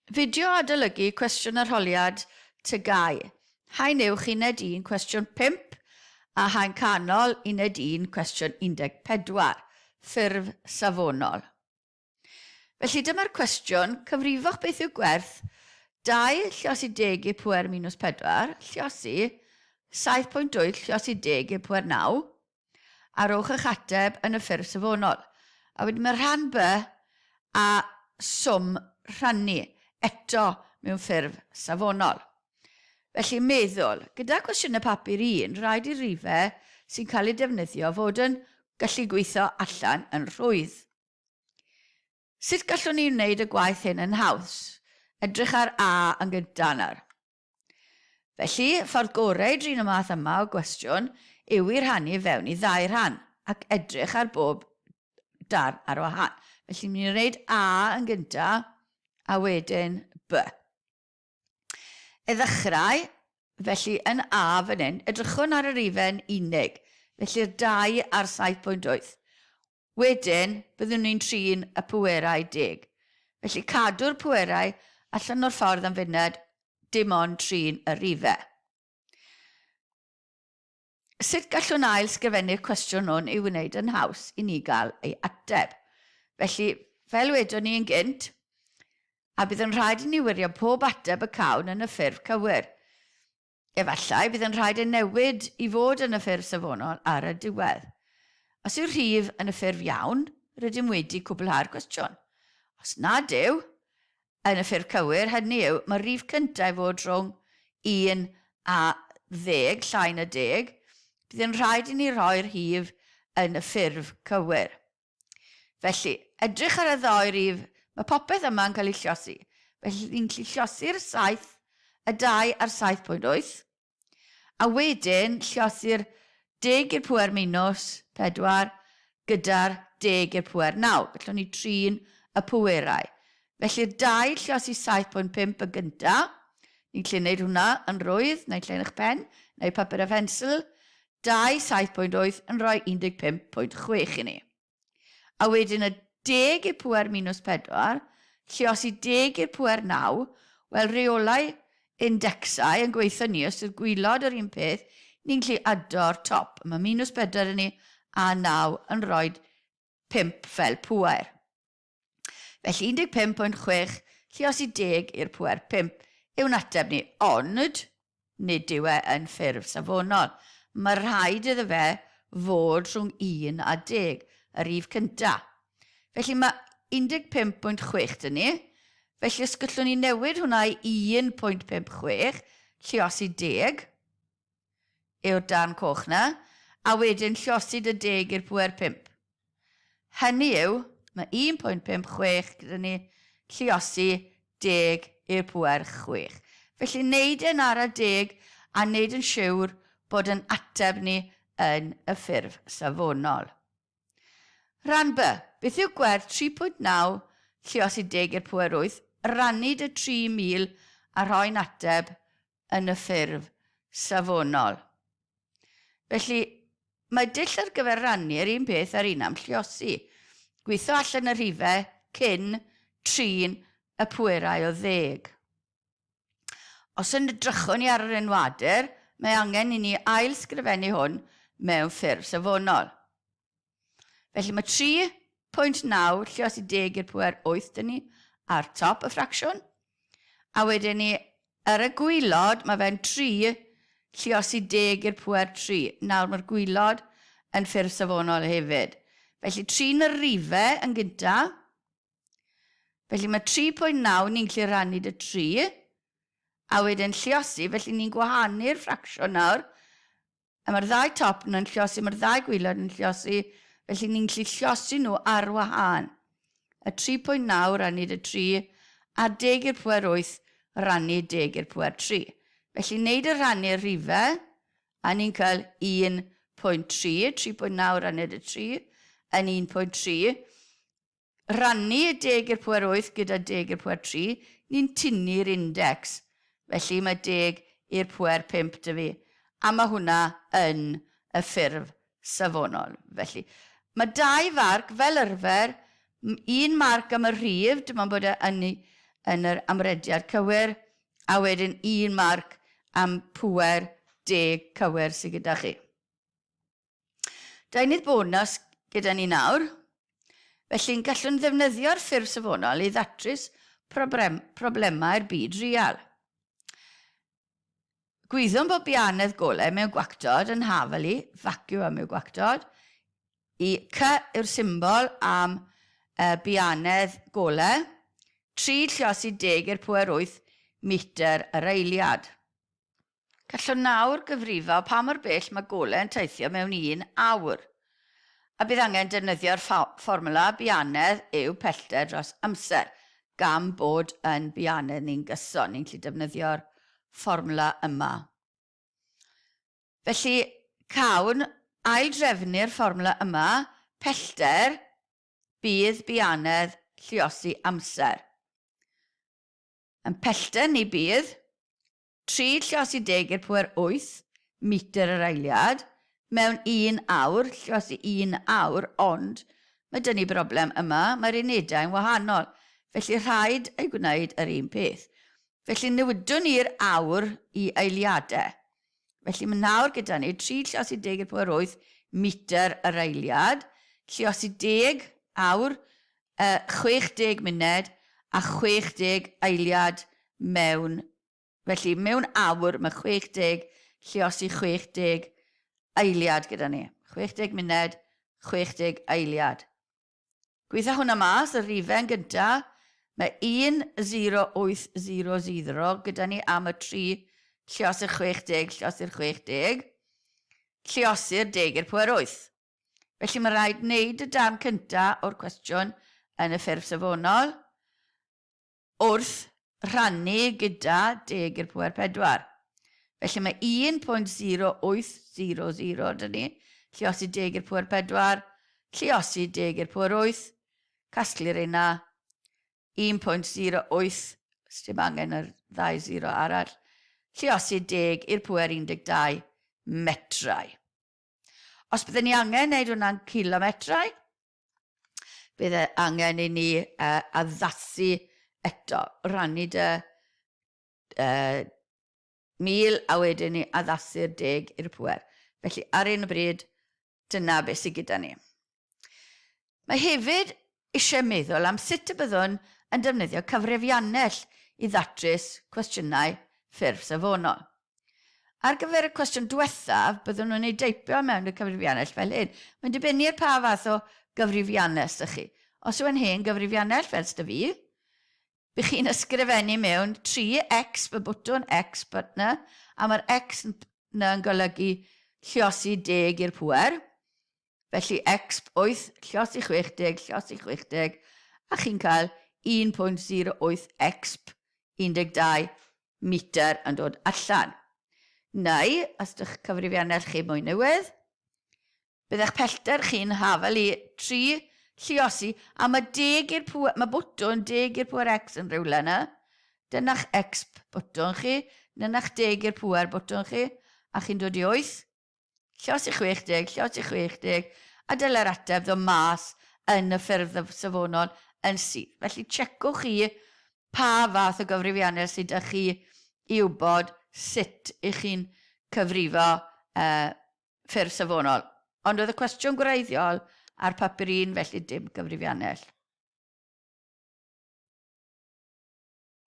Fideo adolygu cwestiwn arholiad TGAU. Haen uwch uned 1 cwestiwn 5 a haen canol uned 1 cwestiwn 14, ffurf safonol. Felly dyma'r cwestiwn, cyfrifwch beth yw gwerth 2 lliosi deg i'r pŵer minus 4, lliosi 7.8 lliosi deg i'r pŵer 9, a rhowch eich ateb yn y ffurf safonol. A wedyn mae rhan B a swm rhannu eto mewn ffurf safonol. Felly meddwl, gyda cwestiynau papur 1, rhaid i'r rifau sy'n cael eu defnyddio fod yn gallu gweithio allan yn rhwydd. Sut gallwn ni wneud y gwaith hyn yn haws? Edrych ar A yn gyntaf nawr. Felly, ffordd gorau i drin y math yma o gwestiwn yw i rhannu fewn i ddau rhan ac edrych ar bob darn ar wahân. Felly, ni'n gwneud A yn gyntaf a wedyn B. I ddechrau, felly yn A fan hyn, edrychwn ar y rifau'n unig, felly'r 2 a'r 7.8. Wedyn, byddwn ni'n trin y pwerau deg. Felly cadw'r pwerau allan o'r ffordd am funud, dim ond trin y rhifau. Sut gallwn ail sgrifennu'r cwestiwn hwn i'w wneud yn haws i ni gael ei ateb? Felly, fel wedon ni yn gynt, a bydd yn rhaid i ni wirio pob ateb y cawn yn y ffurf cywir. Efallai bydd yn rhaid ei newid i fod yn y ffurf safonol ar y diwedd. Os yw'r rhif yn y ffurf iawn, rydym wedi cwblhau'r cwestiwn. Os nad yw yn y ffurf cywir, hynny yw, mae'r rhif cyntaf i fod rhwng 1 a ddeg, llai na deg, bydd yn rhaid i ni roi'r rhif yn y ffurf cywir. Felly, edrych ar y ddou rif, mae popeth yma yn cael ei lliosi. Felly, ni'n gallu lliosi'r 7, y 2 a'r 7.8, a wedyn lliosi'r deg i'r pŵer minus 4 gyda'r deg i'r pŵer 9. Gallwn ni trin y pwerau. Felly'r 2 lliosi 7.5 yn gyntaf, ni'n gallu gwneud hwnna yn rwydd, naill ai yn eich pen, neu papur a phensel, 2, 7.8 yn rhoi 15.6 i ni. A wedyn y deg i'r pŵer minus 4, lluosi deg i'r pŵer 9, wel rheolau indecsau yn gweithio ni, os yw'r gwylod yr un peth, ni'n gallu ado'r top. Mae minus 4 yn ni a 9 yn rhoi 5 fel pŵer. Felly 15.6 lluosi deg i'r pŵer 5 yw'n ateb ni, ond nid yw e yn ffurf safonol. Mae rhaid iddo fe fod rhwng 1 a deg, y rhif cyntaf. Felly mae 15.6 dyn ni, felly os gallwn ni newid hwnna i 1.56, lluosi deg, yw'r darn coch 'na, a wedyn llosi dy deg i'r pŵer 5. Hynny yw, mae 1.56 gyda ni, lliosi deg i'r pŵer 6. Felly neud e'n ara deg a neud yn siwr bod yn ateb ni yn y ffurf safonol. Rhan B. Beth yw gwerth 3.9 lliosi deg i'r pŵer 8, rannu dy 3,000 a rhoi'n ateb yn y ffurf safonol. Felly, mae dull ar gyfer rannu yr un peth â'r un am lluosi. Gweithio allan y rhifau cyn trin y pwerau o ddeg. Os yn edrychwn ni ar yr enwadur, mae angen i ni ail-sgrifennu hwn mewn ffurf safonol. Felly mae 3.9 llios i deg i'r pwer 8 dyn ni ar top y ffracsiwn. A wedyn ni ar y gwylod mae fe'n 3 llios i deg i'r pwer 3. Nawr mae'r gwylod yn ffurf safonol hefyd. Felly trin y rifau yn gyntaf. Felly mae 3.9 ni'n gallu rannu dy 3. A wedyn lliosi, felly ni'n gwahanu'r ffracsiwn nawr. A mae'r ddau top nhw'n lliosi, mae'r ddau gwylod yn lliosi, felly ni'n gallu lliosi nhw ar wahân. Y 3.9 rannu dy 3, a deg i'r pwer 8 rannu deg i'r pwer 3. Felly wneud y rhannu'r rhifau, a ni'n cael 1.3, 3.9 rannu dy 3, yn 1.3. Rhannu deg i'r pŵer 8 gyda deg i'r pŵer 3, ni'n tynnu'r index. Felly mae deg i'r pŵer 5 'da fi. A mae hwnna yn y ffurf safonol. Felly, mae dau farc fel arfer, un marc am y rhif, dim ond bod e yn, yn yr amrediad cywir, a wedyn un marc am pŵer deg cywir sydd gyda chi. Deunydd bonus gyda ni nawr. Felly, gallwn ddefnyddio'r ffurf safonol i ddatrys problemau'r byd real. Gwyddwn bod bianedd golau mewn gwactod yn hafal i vacuum yw gwactod, i C yw'r symbol am uh, bianedd golau, 3 lliosi deg i'r pwer 8 metr yr eiliad. Gallwn nawr gyfrifo pa mor bell mae golau yn teithio mewn un awr. A bydd angen defnyddio'r fformwla bianedd yw pellter dros amser, gan bod yn bianedd ni'n gyson, ni'n gallu defnyddio'r fformwla yma. Felly, cawn aildrefnu'r fformwla yma, pellter bydd bianedd lluosi amser. Yn pellter ni bydd 3 lluosi deg i'r pŵer 8 metr yr eiliad mewn un awr, lluosi un awr, ond mae dyn ni broblem yma, mae'r unedau yn wahanol, felly rhaid ei gwneud yr un peth. Felly newidwn ni'r awr i eiliadau. Felly mae nawr gyda ni 3 lluosi deg i'r pŵer 8 metr yr eiliad, lluosi deg awr, 60 munud a 60 eiliad mewn Felly, mewn awr, mae 60 lluosi 60 eiliad gyda ni. 60 munud, 60 eiliad. Gweitha hwnna mas, y rhifau yn gynta, mae 10800 gyda ni am y 3 lluosi'r 60 lluosi'r 60, lluosi'r 10 i'r pwer 8. Felly mae rhaid wneud y darn cynta o'r cwestiwn yn y ffurf safonol, wrth rhannu gyda deg i'r pŵer pedwar. Felly mae 1.0800 dyn ni, lluosi deg i'r pŵer pedwar, lluosi deg i'r pŵer 8, casglu'r un 1.08, dim angen yr ddau zero arall, lluosi deg i'r pŵer 12 metrau. Os byddwn ni angen wneud hwnna'n kilometrau, bydd e angen i ni uh, addasu eto, rannu dy uh, 1000 a wedyn ni addasu'r deg i'r pwer. Felly ar un o bryd, dyna beth sydd gyda ni. Mae hefyd eisiau meddwl am sut y byddwn yn defnyddio cyfrifiannell i ddatrys cwestiynau ffurf safonol. Ar gyfer y cwestiwn diwethaf, byddwn nhw'n ei deipio mewn y cyfrifiannell fel hyn. Mae'n dibynnu ar pa fath o gyfrifiannell ydych chi. Os yw e'n hen gyfrifiannell, fel sydd fi, bych chi'n ysgrifennu mewn 3x, fy bwtwn x button, a mae'r x yna yn golygu lliosi deg i'r pŵer. Felly x 8, lliosi 60, lliosi 60, a chi'n cael 1.08 x 12 metr yn dod allan. Neu, os ydych cyfrifiannell chi mwy newydd, bydd eich pellter chi'n hafel i 3 lliosi, a mae deg i'r pŵer, mae bwtwn deg i'r pŵer X yn rhywle yna. Dyna'ch X bwtwn chi, dyna'ch deg i'r pŵer bwtwn chi, a chi'n dod i 8. Lluosi 60, lluosi 60, a dylai'r ateb ddod mas yn y ffurf safonol yn syth. Felly checwch chi pa fath o gyfrifiannell sydd â chi i wybod sut ych chi'n cyfrifo uh, ffurf safonol. Ond oedd y cwestiwn gwreiddiol ar papur un, felly dim cyfrifiannell.